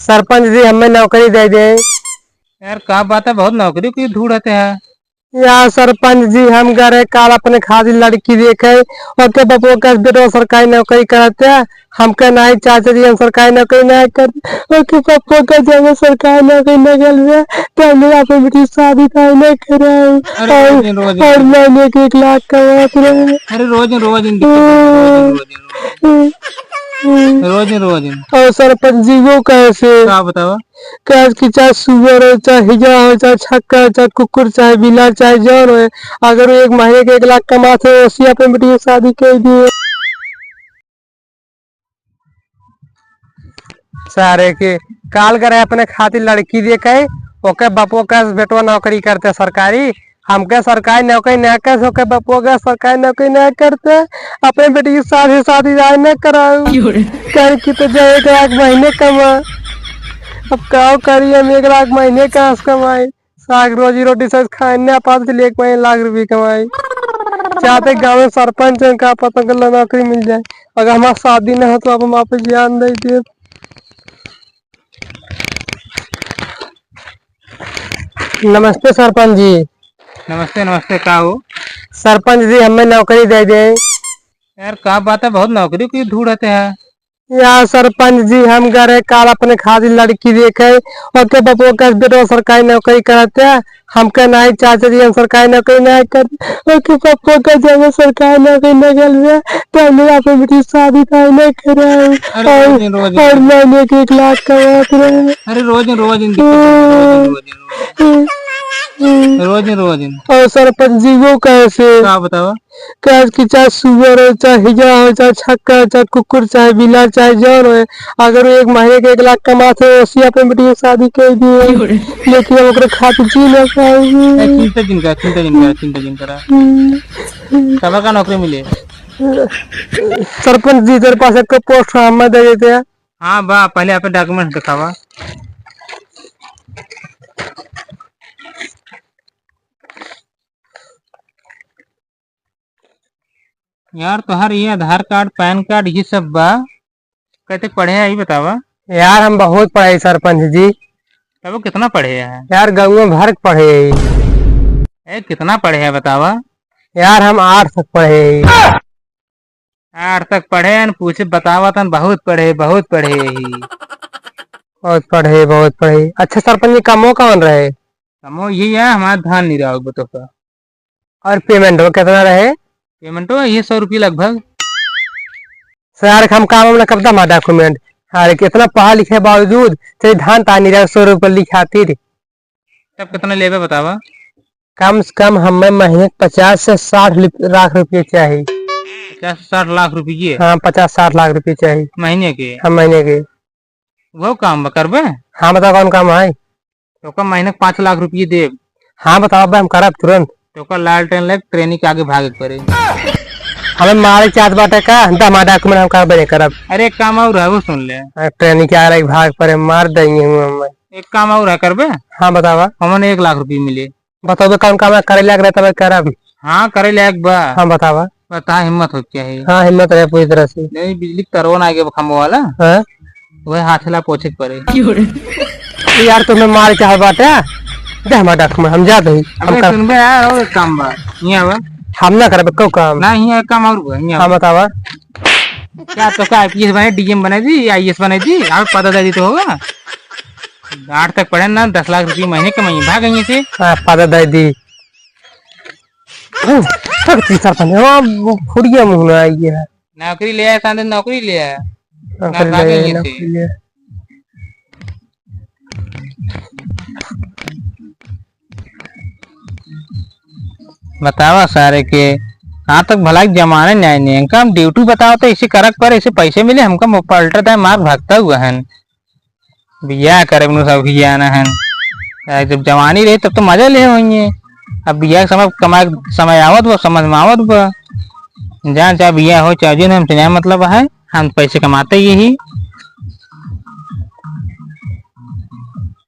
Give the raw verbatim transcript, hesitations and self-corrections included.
सरपंच जी, हमें नौकरी दे दे। यार, का बात है, बहुत नौकरी की ढूंढते हैं। यार सरपंच जी, हम गए रहे काल अपने खातिर लड़की देखे, ओके बपुआ का बेटवा सरकारी नौकरी करते हैं। हमके नहीं चाचा जी, हम सरकारी नौकरी नहीं कर, ओके बपुआ का जब सरकारी नौकरी नहीं कर रहे, तो हमने अपने बेटी की शादी नहीं, नहीं करे। अरे और, रोज दिन, रोज दिन। और महीने के एक लाख कमात रहे। अरे रोज दिन, रोज दिन दिक्कत है, रोज दिन, रोज दिन, रोज दिन। रोज दिन, रोज दिन। और सरपंच जी वो कैसे? का बतावा? कहे कि चाहे सुअर हो, चाहे हिजड़ा हो, चाहे छक्का हो, चाहे कुकुर, चाहे बिलार, चाहे जौन हो, अगर वो एक महीने के एक लाख कमात है, वैसे अपने बेटी की शादी कर दिए। सारे के काल करे अपने खातिर लड़की देखे, ओके बपुआ का बेटवा नौकरी करते सरकारी, हमके सरकारी नौकरी ना कर, ओके बपुआ का सरकारी नौकरी ना करते, अपने बेटी की शादी, शादी राय ना कराऊ। क्यों रे? कहे कि तो जाए एक लाख महीने कमा, अब का करी, हम एक लाख महीने कहाँ से कमाई? साग रोजी रोटी से खाए ना पाते, चलिए एक महीने लाख रुपये कमाई। चाहते गाँव में सरपंच हैं, का पता कल नौकरी मिल जाए। अगर हमार शादी ना हो तो आप हम वापस जान दे दे। नमस्ते सरपंच जी। नमस्ते, नमस्ते, का हो? सरपंच जी, हमें नौकरी दे दे। यार, का बात है, बहुत नौकरी की ढूंढते हैं। यार सरपंच जी, हम गए रहे काल अपने खातिर लड़की देखे, ओके बपुआ का बेटवा सरकारी नौकरी करते हैं, हमके नहीं चाचा जी, हम सरकारी नौकरी नहीं कर, ओके बपुआ का जब सरकारी नौकरी नहीं कर रहे, तो हमने अपने बेटी की शादी नहीं, नहीं करे। अरे और, रोज दिन, रोज दिन। और महीने के एक लाख कमात रहे। अरे रोज दिन, रोज दिन दिक्कत है, रोज दिन, रोज दिन, रोज दिन। रोज दिन, रोज दिन। और सरपंच जी वो कैसे? का बतावा? कहे कि चाहे सुअर हो, चाहे हिजड़ा हो, चाहे छक्का हो, चाहे कुकुर, चाहे बिलार, चाहे जौन हो, अगर वो एक महीने के एक लाख कमात है, वैसे अपने बेटी की शादी कर दिए। क्यों रे? लेकिन हम ओकरे खातिर जी ना पाएंगे। ए, चिंता जिन करा, चिंता जिन करा, चिंता जिन करा। हम्म। तब का नौकरी मिले? सरपंच जी, तेरे पास एक पोस्ट है, हमें दे देते हैं। हाँ बा, पहले आप डॉक्यूमेंट दिखावा। यार, तोहार ये आधार कार्ड, पैन कार्ड, ये सब बा, कते पढ़े है, ई बतावा। यार, हम बहुत पढ़े सरपंच जी। तब कितना पढ़े है? यार, गौवा भर के पढ़े है। ए, कितना पढ़े है, बतावा। यार, हम आठ तक पढ़े है। आठ तक पढ़े हैं, पूछे, बतावा तन, बहुत पढ़े, बहुत पढ़े ही। बहुत पढ़े, बहुत पढ़े। अच्छा सरपंच जी, कमो कौन रहे? कमो यही है, हमारा धान निराव बतो का। और पेमेंट हो कितना रहे? पेमेंट हो ये सौ रुपये लगभग। सर, हम काम वाम ना करता हमारा डॉक्यूमेंट। अरे, कितना पढ़ा लिखे बावजूद तेरे धान तानी रहे सौ रुपये लिखातिर। तब कितना लेबे बतावा? कम से कम हमें महीने के पचास से साठ लिप-, लाख रुपये चाहिए। पचास से साठ लाख रुपये? हाँ, पचास साठ लाख रुपये चाहिए। महीने के? हाँ, महीने के। वो काम बा करबे? हाँ, बताओ कौन काम है? तो का महीने के पाँच लाख रुपये देब। हाँ, बताओ बे, हम करब तुरंत। तो का लालटेन लेके ट्रेनी के आगे भागे के पड़े। हमें मारे चाहत बाटे का? दा हमारा डॉक्यूमेंट, हम करबे नहीं करब। अरे, एक काम और है, वो सुन ले। हाँ, ट्रेनी के आगे भाग पड़े, मार देंगे हम। एक काम और है करबे? हाँ, बतावा। हमन एक लाख रुपये मिले। बताओ बे, कौन काम है? करे लायक रहे तब करब। हाँ, करे लायक बा। हाँ, बतावा। बता, हिम्मत हो क्या है? हाँ, हिम्मत रहे पूरी तरह से। नहीं, बिजली के तरवा ना आगे खम्बो वाला। हाँ। वह हाथ हिला पोछे के पड़े। क्यों रे? यार, तुम्हें मार चाहे बाटे। दे हमारा डॉक्यूमेंट, हम जाते ही। हम अबे कर- सुनबे यार, और एक काम बा। यहाँ बा। हम ना करबे को काम। ना, यहाँ एक काम और बा, यहाँ हाँ, बा। बतावा। क्या तो क्या आईपीएस बने, डीएम बने दी, आईएएस बने दी, आप पता दे दी तो होगा। आठ तक पढ़े ना, दस लाख रुपये महीने कमाइए, भाग गई से। हाँ, पता दे दी। हम्म, तब तीसरा था, हाँ, वो फुड़िया मुँह ना आई है। नौकरी ले आया, सांदे नौकरी ले आया। नौकरी ना भागे ले, ये नौकरी से। ले। बतावा सारे के, कहाँ तक भला के जमाने न्याय नहीं है। इनका हम ड्यूटी बताओ तो इसे करक पर इसे पैसे मिले, हमका मो-, पलटत है, मार भागता हुआ है। बियाह करे बिनु सब ही जाना है। यार, जब जवानी रही तब तो मजा ले होइए। अब बियाह के समय कमाए के समय आवत बा, समझ में आवत बा। जान चाहे बियाह हो चाहे जो नहीं, हमसे नहीं मतलब है, हम पैसे कमाते यही।